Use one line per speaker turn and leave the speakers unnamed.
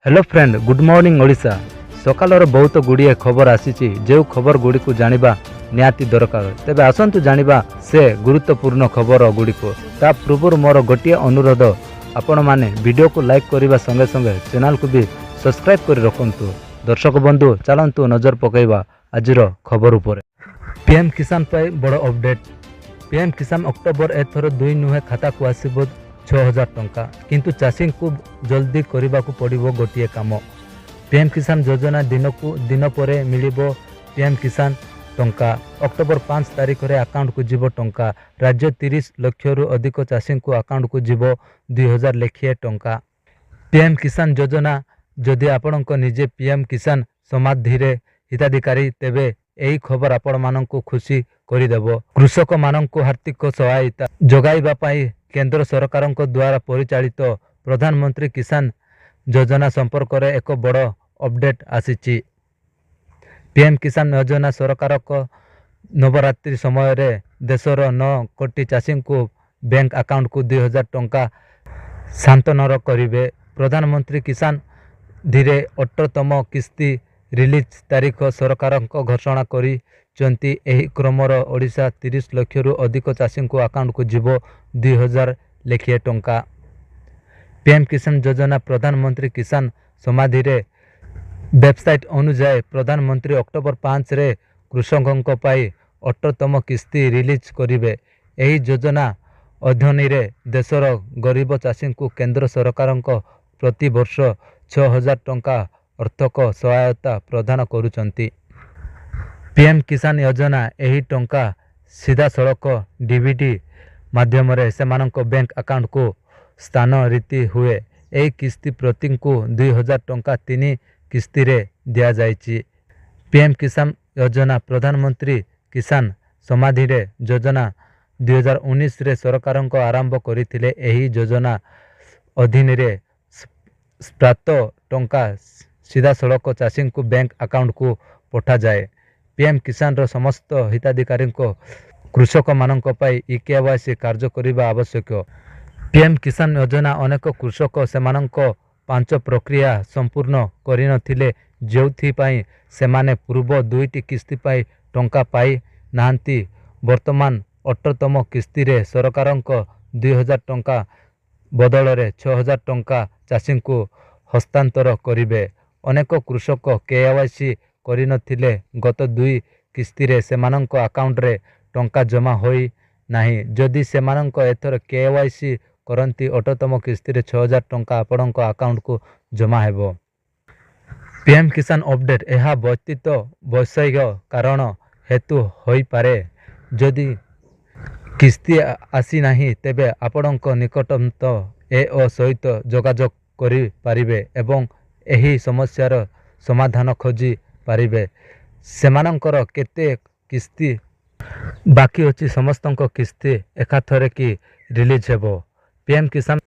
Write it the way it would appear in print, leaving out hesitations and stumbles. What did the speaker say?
Hello friend, good morning Odisha. ସକାଳର ବହୁତ ଗୁଡ଼ିଏ ଖବର ଆସିଛି, ଯେଉଁ ଖବର ଗୁଡ଼ିକୁ ଜାଣିବା ନିହାତି ଦରକାର। ତେବେ ଆସନ୍ତୁ ଜାଣିବା ସେ ଗୁରୁତ୍ୱପୂର୍ଣ୍ଣ ଖବର ଗୁଡ଼ିକୁ। ତା ପୂର୍ବରୁ ମୋର ଗୋଟିଏ ଅନୁରୋଧ, ଆପଣମାନେ ଭିଡ଼ିଓକୁ ଲାଇକ୍ କରିବା ସଙ୍ଗେ ସଙ୍ଗେ ଚ୍ୟାନେଲକୁ ବି ସବସ୍କ୍ରାଇବ୍ କରି ରଖନ୍ତୁ। ଦର୍ଶକ ବନ୍ଧୁ, ଚାଲନ୍ତୁ ନଜର ପକାଇବା ଆଜିର ଖବର ଉପରେ। ପିଏମ୍ କିଷାନ ପାଇଁ ବଡ଼ ଅପଡେଟ୍। ପିଏମ୍ କିଷାନ ଅକ୍ଟୋବର ଏଥର ଦୁଇ ନୁହେଁ, ଖାତାକୁ ଆସିବ 6000 ଟଙ୍କା। କିନ୍ତୁ ଚାଷୀଙ୍କୁ ଜଲ୍ଦି କରିବାକୁ ପଡ଼ିବ ଗୋଟିଏ କାମ। ପିଏମ୍ କିଷାନ ଯୋଜନା ଦିନକୁ ଦିନ ପରେ ମିଳିବ ପିଏମ୍ କିଷାନ ଟଙ୍କା। ଅକ୍ଟୋବର 5 ତାରିଖରେ ଆକାଉଣ୍ଟକୁ ଯିବ ଟଙ୍କା। ରାଜ୍ୟ 30 ଲକ୍ଷରୁ ଅଧିକ ଚାଷୀଙ୍କୁ ଆକାଉଣ୍ଟକୁ ଯିବ 2000 ଲେଖିଏ ଟଙ୍କା। ପିଏମ୍ କିଷାନ ଯୋଜନା। ଯଦି ଆପଣଙ୍କ ନିଜେ ପିଏମ୍ କିଷାନ ସମାଧିରେ ହିତାଧିକାରୀ, ତେବେ ଏହି ଖବର ଆପଣମାନଙ୍କୁ ଖୁସି କରିଦେବ। କୃଷକମାନଙ୍କୁ ଆର୍ଥିକ ସହାୟତା ଯୋଗାଇବା ପାଇଁ କେନ୍ଦ୍ର ସରକାରଙ୍କ ଦ୍ୱାରା ପରିଚାଳିତ ପ୍ରଧାନମନ୍ତ୍ରୀ କିଷାନ ଯୋଜନା ସମ୍ପର୍କରେ ଏକ ବଡ଼ ଅପଡେଟ୍ ଆସିଛି। ପିଏମ୍ କିଷାନ ଯୋଜନା ସରକାରଙ୍କ ନବରାତ୍ରି ସମୟରେ ଦେଶର 9 କୋଟି ଚାଷୀଙ୍କୁ ବ୍ୟାଙ୍କ ଆକାଉଣ୍ଟକୁ 2000 ଟଙ୍କା ସ୍ଥାନାନ୍ତର କରିବେ। ପ୍ରଧାନମନ୍ତ୍ରୀ କିଷାନ ଧୀରେ 18ତମ କିସ୍ତି ରିଲିଜ୍ ତାରିଖ ସରକାରଙ୍କ ଘୋଷଣା କରିଛନ୍ତି। ଏହି କ୍ରମର ଓଡ଼ିଶା 30 ଲକ୍ଷରୁ ଅଧିକ ଚାଷୀଙ୍କୁ ଆକାଉଣ୍ଟକୁ ଯିବ 2000 ଲେଖିଏ ଟଙ୍କା। ପିଏମ୍ କିଷାନ ଯୋଜନା ପ୍ରଧାନମନ୍ତ୍ରୀ କିଷାନ ସମାଧିରେ ୱେବସାଇଟ୍ ଅନୁଯାୟୀ, ପ୍ରଧାନମନ୍ତ୍ରୀ ଅକ୍ଟୋବର 5ରେ କୃଷକଙ୍କ ପାଇଁ 18ତମ କିସ୍ତି ରିଲିଜ୍ କରିବେ। ଏହି ଯୋଜନା ଅଧୀନରେ ଦେଶର ଗରିବ ଚାଷୀଙ୍କୁ କେନ୍ଦ୍ର ସରକାରଙ୍କ ପ୍ରତିବର୍ଷ 6000 ଟଙ୍କା ଆର୍ଥିକ ସହାୟତା ପ୍ରଦାନ କରୁଛନ୍ତି। ପିଏମ୍ କିଷାନ ଯୋଜନା ଏହି ଟଙ୍କା ସିଧାସଳଖ ଡିବିଟି ମାଧ୍ୟମରେ ସେମାନଙ୍କ ବ୍ୟାଙ୍କ ଆକାଉଣ୍ଟକୁ ସ୍ଥାନାନ୍ତରିତ ହୁଏ। ଏହି କିସ୍ତି ପ୍ରତିଙ୍କୁ 2000 ଟଙ୍କା ତିନି କିସ୍ତିରେ ଦିଆଯାଇଛି। ପିଏମ୍ କିଷାନ ଯୋଜନା ପ୍ରଧାନମନ୍ତ୍ରୀ କିଷାନ ସମାଧିରେ ଯୋଜନା 2019ରେ ସରକାରଙ୍କ ଆରମ୍ଭ କରିଥିଲେ। ଏହି ଯୋଜନା ଅଧୀନରେ ପ୍ରାପ୍ତ ଟଙ୍କା ସିଧାସଳଖ ଚାଷୀଙ୍କୁ ବ୍ୟାଙ୍କ ଆକାଉଣ୍ଟକୁ ପଠାଯାଏ। ପିଏମ୍ କିଷାନର ସମସ୍ତ ହିତାଧିକାରୀଙ୍କ କୃଷକମାନଙ୍କ ପାଇଁ ଇ-କେୱାଇସି କାର୍ଯ୍ୟ କରିବା ଆବଶ୍ୟକ। ପିଏମ୍ କିଷାନ ଯୋଜନା ଅନେକ କୃଷକ ସେମାନଙ୍କ ପାଞ୍ଚ ପ୍ରକ୍ରିୟା ସମ୍ପୂର୍ଣ୍ଣ କରିନଥିଲେ, ଯେଉଁଥିପାଇଁ ସେମାନେ ପୂର୍ବ ଦୁଇଟି କିସ୍ତି ପାଇଁ ଟଙ୍କା ପାଇ ନାହାନ୍ତି। ବର୍ତ୍ତମାନ 18ତମ କିସ୍ତିରେ ସରକାରଙ୍କ 2000 ଟଙ୍କା ବଦଳରେ 6000 ଟଙ୍କା ଚାଷୀଙ୍କୁ ହସ୍ତାନ୍ତର କରିବେ। ଅନେକ କୃଷକ କେୱାଇସି କରିନଥିଲେ। ଗତ ଦୁଇ କିସ୍ତିରେ ସେମାନଙ୍କ ଆକାଉଣ୍ଟରେ ଟଙ୍କା ଜମା ହୋଇନାହିଁ। ଯଦି ସେମାନଙ୍କ ଏଥର କେୱାଇସି କରନ୍ତି, 18ତମ କିସ୍ତିରେ 6000 ଟଙ୍କା ଆପଣଙ୍କ ଆକାଉଣ୍ଟକୁ ଜମା ହେବ। ପିଏମ୍ କିଷାନ ଅପଡେଟ୍। ଏହା ବ୍ୟତୀତ ବୈଷୟିକ କାରଣ ହେତୁ ହୋଇପାରେ। ଯଦି କିସ୍ତି ଆସିନାହିଁ, ତେବେ ଆପଣଙ୍କ ନିକଟତମ ଏଓ ସହିତ ଯୋଗାଯୋଗ କରିପାରିବେ ଏବଂ ଏହି ସମସ୍ୟାର ସମାଧାନ ଖୋଜି ପାରିବେ। ସେମାନଙ୍କର କେତେ କିସ୍ତି ବାକି ଅଛି? ସମସ୍ତଙ୍କ କିସ୍ତି ଏକାଥରକେ ରିଲିଜ୍ ହେବ। ପିଏମ୍ କିଷାନ